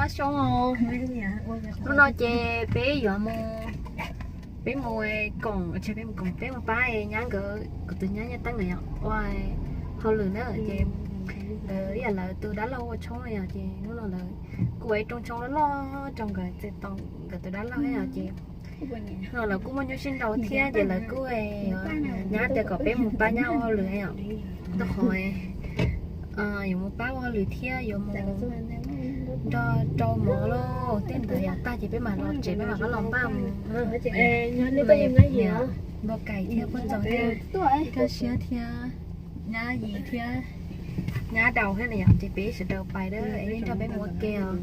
Xyoo, hnub no ces peb yuav mus, peb mus koom, peb mus koom, peb mus pab nyab nkawd, kuv tus nyab Nyiaj Teeb ntawd yom, ua hauj lwm na ces nkawd ib yam lawv tus dab laug ua tshoob yom, ces hnub no lawv kuj ua ib rooj tshoob loj loj rau nkawd txais tos nkawd tus dab laug yom, ces no lawv kuj muaj nyuj sib nraus thiab ces lawv kuj, nyab tias kom peb mus pab nyab ua hauj lwm yom, rau qhov yuav mus pab ua hauj lwm thiab yuav mus nrog rau mov lauj, tej ntawd yom, tag ces peb mam los tsev peb mam rov los npaj mus. Npua kais thiab poj ntxoog thiab, Kaj Siab thiab nyab Yis thiab nyab Daus thiab na yom, ces peb sawv daws pais na, nrog peb mus ua ke os.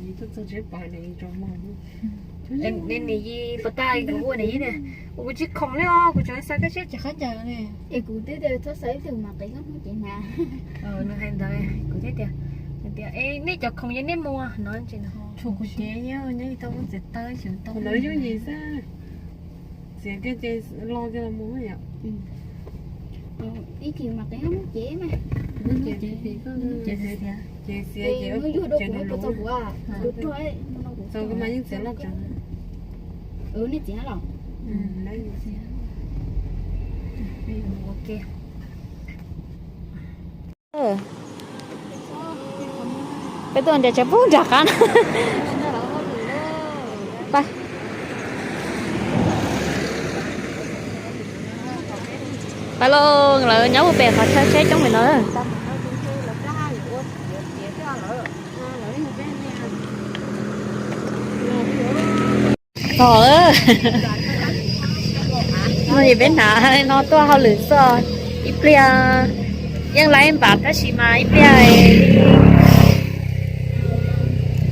Nim Yis puas tau kuv ua nim Yis tias, ua kuv tsis khoom li os, kuv tseem xav Kaj Siab tsis qhov cas ne. Es kuv twb tias txhob xav ib tug mas qiv koj hnub ces hnav. Nws hais ntawd kuv thiaj tias, tias es nej cov khoom yeej nej mus no ces no. Tshuav kuv cev nyob tau muab txiav tawb xyov tau lawv yooj yim xwb. Txiav kiag ces lo kiag los mus yom. Ib chim mas qiv hnub ces mas. Ces xiav, ces xiav ces ua txog kuv, kuv rog, txog kuv mas yeej txiav loj tsev. Nej txiav los? Peb tuaj nres tsev pub nram qab na. Pab lauj, lawv nyob puag pem qhov chaw tsheb coob pem no. Txog, no ces peb hnav no tuaj hauj lwm xwb. Ib pliag yeej laib npam tab sis mas ib pliag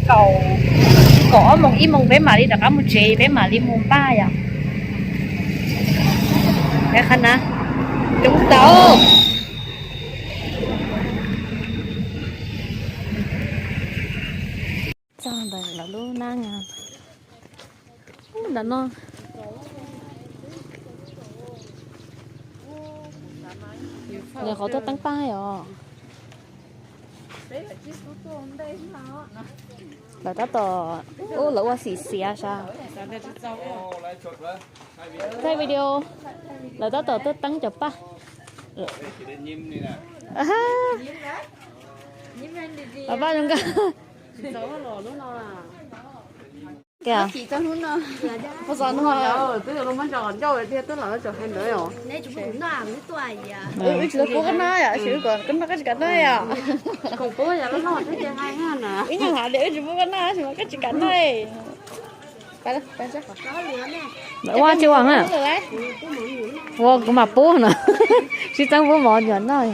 kaum, kaum ob moos ib moos peb mam li rov qab mus tsev, peb mam li mus npaj yom. Qhov na, coob tau. Txog ntawm lawv lub neej ntawm no. Nws qhov tuaj teeb paj os. Lawv tab tom, ub, lawv ua xim xiav sas. Thaij video, lawv tab tom tuaj teeb cov paj. Paj zoo nkauj. Tias, wb tsis tau pub koj noj yom, wb kom koj noj koj tsis kam noj yom. Wb nyuag hais tias wb tsis pub koj noj tab sis mas koj tsis kam noj. Ua tsis ua na. Ua kuv mam pub no. Sib txeeb pub mov nyuam noj.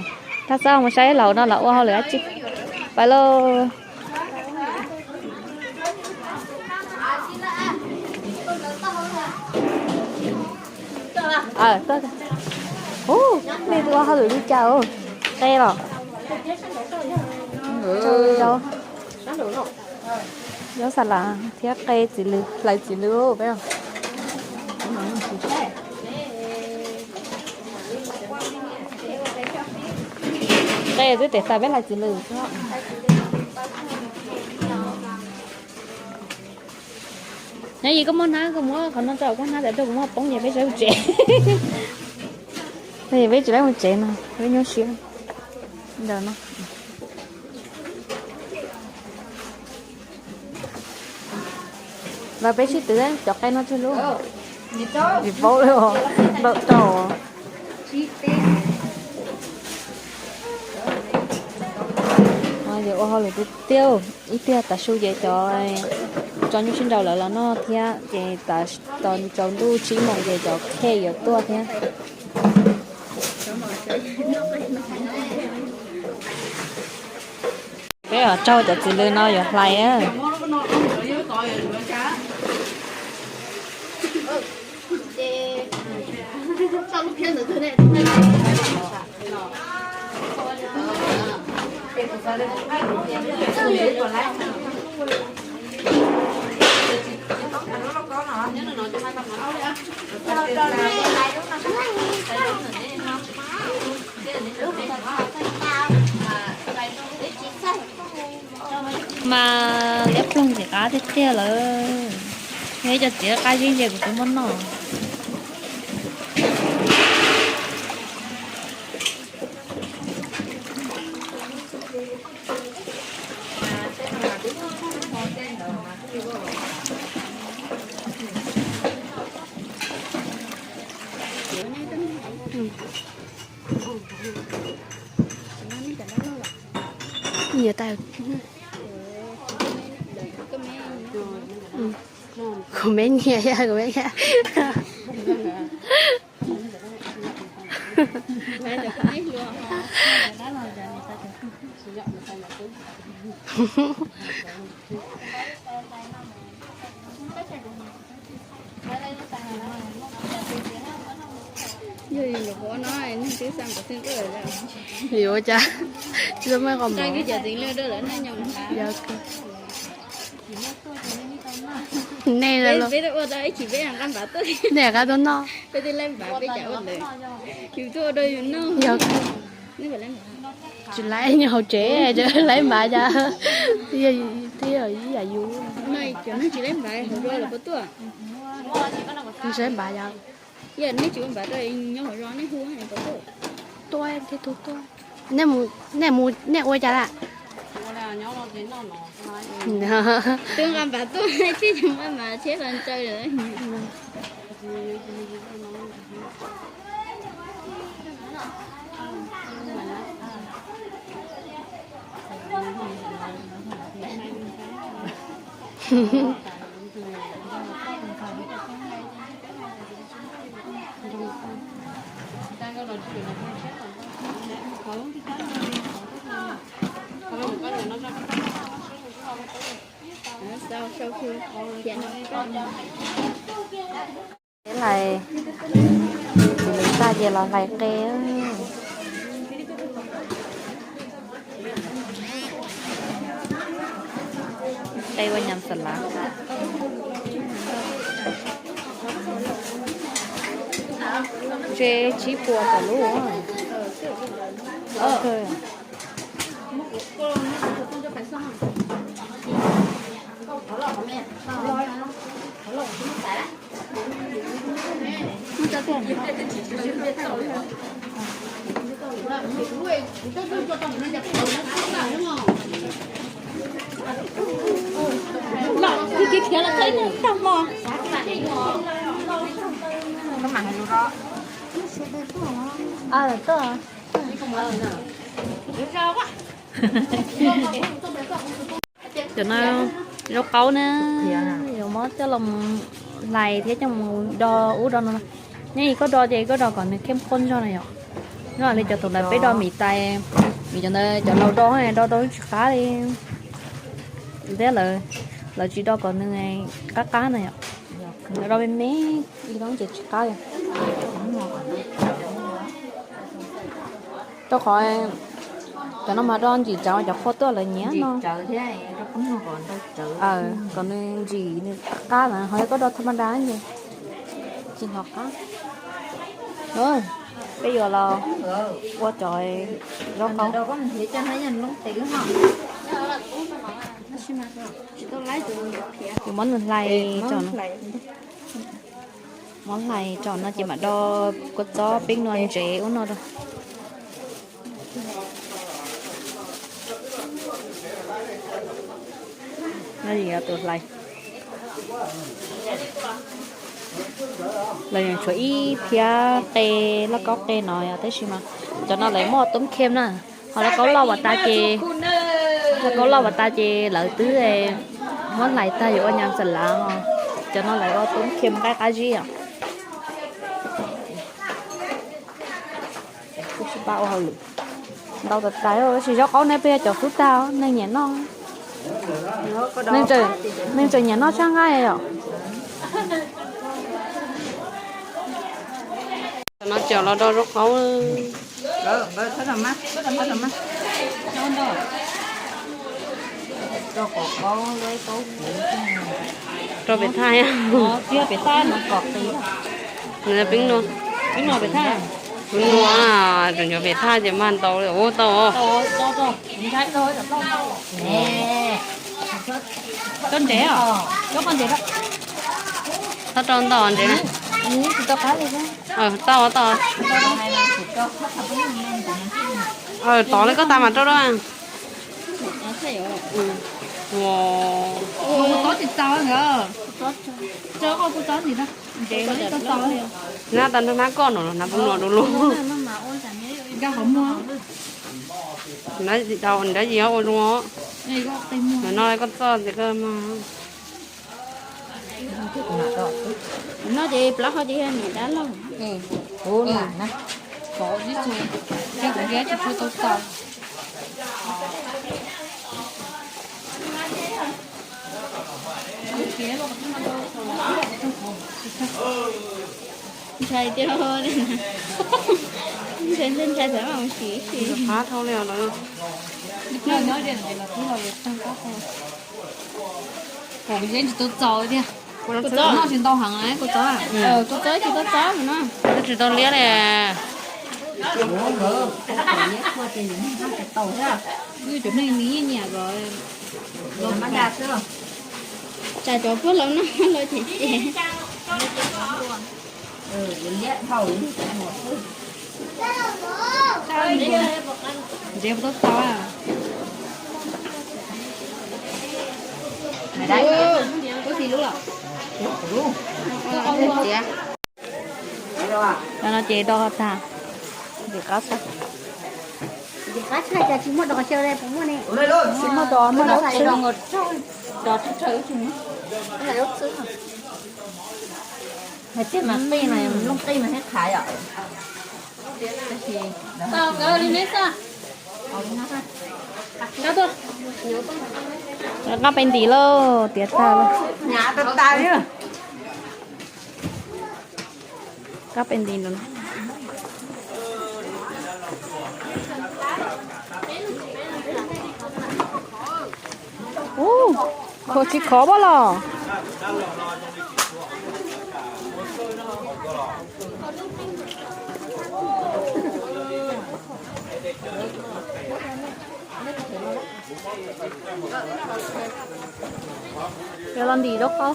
Thaj xab mus saib laus no los ua hauj lwm dab tsi. Pais lauj. Ub, nej ua hauj lwm li cas? Qe los? Zaub, zaub xa las thiab qe txiv lws, hlais txiv lws peb. Qe twb tes tas peb hlais txiv lws. Nyob yim koj muab hnab, koj muab qhov no rau kuv hnab, tam rau kuv muab poob ces peb tsis mus tsev. Peb tsis mus tsev no, peb nyuaj siab ntawm no. Los peb sib twv cov qe no tseg lub. Tsis paub li os, ntaum rau. Ces ua hauj lwm tiag tiag, ib pliag tav su ces cov tso nyuj sib nraus lawv los noj thiab ces tas tsaus ntuj tsib moos ces cov khej yuav tuaj thiab. Peb yuav raug cov txiv lws no yuav hlais. Mas liab ploog txiv qab tiag tiag lawm. Yog ib co txiv qab zib ze kuv twb muab noj. Nyias tas. Kuv me nyias, kuv me nyias. Yuav ua cas, tsis tau muaj qhov npau. Nej, nej qab tuaj noj. Yog tsis laib nyob hauv tsev, laib npav cas, twb yog ib yam yus. Ntshe npav yog. Tuaj, nej ua cas lawm? Twb nqa npav tuaj, tsis nqa npav thiab los ntsaws lawm. Hlais, txiv lws tag ces los hlais qe. Qe ua nyam xas lav. Tsev tsib puas tawm lub. Cov no zaub qaub na, yuav muab coj los hlais thiab coj mus do ub do no. Nyob li koj do ces koj do kom nws khem khoj zog na yom. Nyob li cov tus ntawd peb do mim tais, vim cov ntawd cov laus do, do tau tsis qab li. Thiab lawv tsis do kom nws qab qab na yom. Lawv do me me li no ces tsis qab li. Rau qhov cov no mas do ntsim tsawv, cov qhua tuaj lawv nyiam no. Kom nws ntsim nws qab na, ho yog koj do tha ma da ces tsis hnov qab. Peb yuav los ua cov zaub qaub. Yuav muab nws hlais tso, muab hlais tso no ces mam do kua txob peb nua ntsev ub no rau. No yog tus hlais. Lawv yeej tshuav ib phiab qe, lauj kaub qe no yog, tab sis mas cov no lawv muaj tub khem na. Ho lauj kaub loj vas tas ces, lauj kaub loj vas tas ces lawv twb muab hlais tag yuav ua nyam xas lav os. Cov no lawv ua tub khem qaib qab zib os. Kuj tsis pab ua hauj lwm ntau tas tas, tab sis zaub qaub nej peb yog cov xub tag neeg nyiam noj. Neeg tseem nyiam noj tshaj nqaij yom. Cov no cov los do zaub qaub. Rau pem thaj, nws peb nua, peb nua, tseem cov pem thaj ces mas ntau li ua tau. Ntshai tau. Cov ntsev os, cov poj ntsev. Txhob rau ntau ntsev na. Tau tau. Tod li koj tas mam rau dua. Tod tsis txaus. Nab tas nrog nab koj no los nab pub no dua los. Nrab yim ua zoo. No koj txoj ces koj no ces plaub hau ces yog niam dab laug. Ntshai tiag, ntshai ntshai ntshai txawm mam mus sim sim. Qab dhau li os. Kuv yeej tsis tau txaus tiag. Kuv txaus noj tsis ntau heev na, kuv txaus. Kuv txaus tsis tau txaus no. Tsis tau liab li. Wb cov neeg nyiam nyiam ko. Tsam cov pog laus noj los ces ces. Ntsev puas tau txaus? Cov no ces do tag. Ntxim qab tshaj. Ntxim qab tshaj cas tsis muaj dos xyaw li puas muaj ne? Tsis muaj dos, muaj dos xwb. Mas tej mas nplooj qij mas thiab qhav yom. Qab peb nti lauj, tiav tag lauj. Qab peb nti no. Ub, khov tsis khov pab los. Yog los ntim rau qau.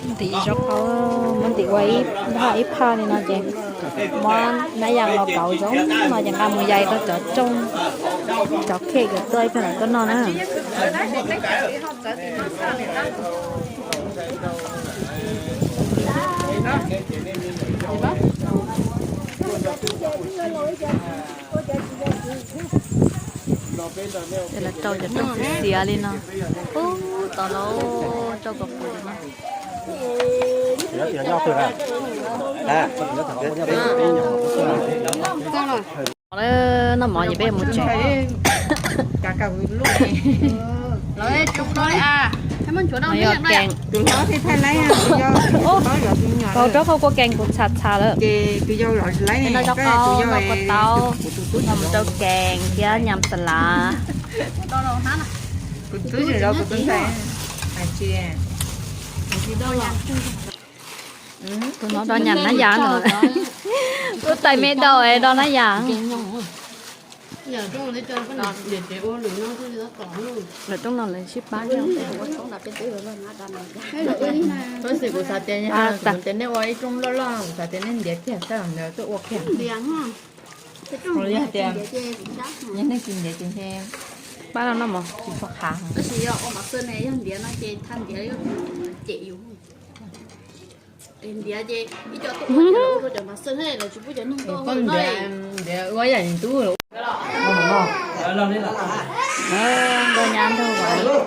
Ntim zaub qaub, muab ntim ua ib phaj ib phaj li no ces muab nab yas los kauv zoo no ces nqa mus yais rau cov rooj, cov khej kom tuaj ib pliag lawv tuaj noj na. Ces lawv rau cov rooj xiav xiav li no. Ub, tod lawm, rau kom puv no. Noj mov ces peb mus tsev. Yog kees. Kaus rau qhov kua kees kuv txham txham lawm. No zaub qaub, no kua tau, no mus rau kees thiab nyam xas lav. Tus no do nyam nab yas no. Lub tais me daus es do nab yas. Lawv rooj no lawv sib pab thiab. Tab sis kuv xav tias, kuv tias nej ua ib rooj loj loj, kuv xav tias nej ntiav kiag sab ntawd tuaj ua kiag. Yog tias, yog nej tsis ntiav ces pab no noj mov tsis tshua qhav. Tab sis yog ua mov xwb ne, yog ntiav no ces thaj ntiav cem yus. Ntiav ces ib co tuaj ua cov mov xwb ne, lawv tsis pub cov neeg tuaj ua no. Ntiav ua yam li tub. Nkauj nyab nraug vauv.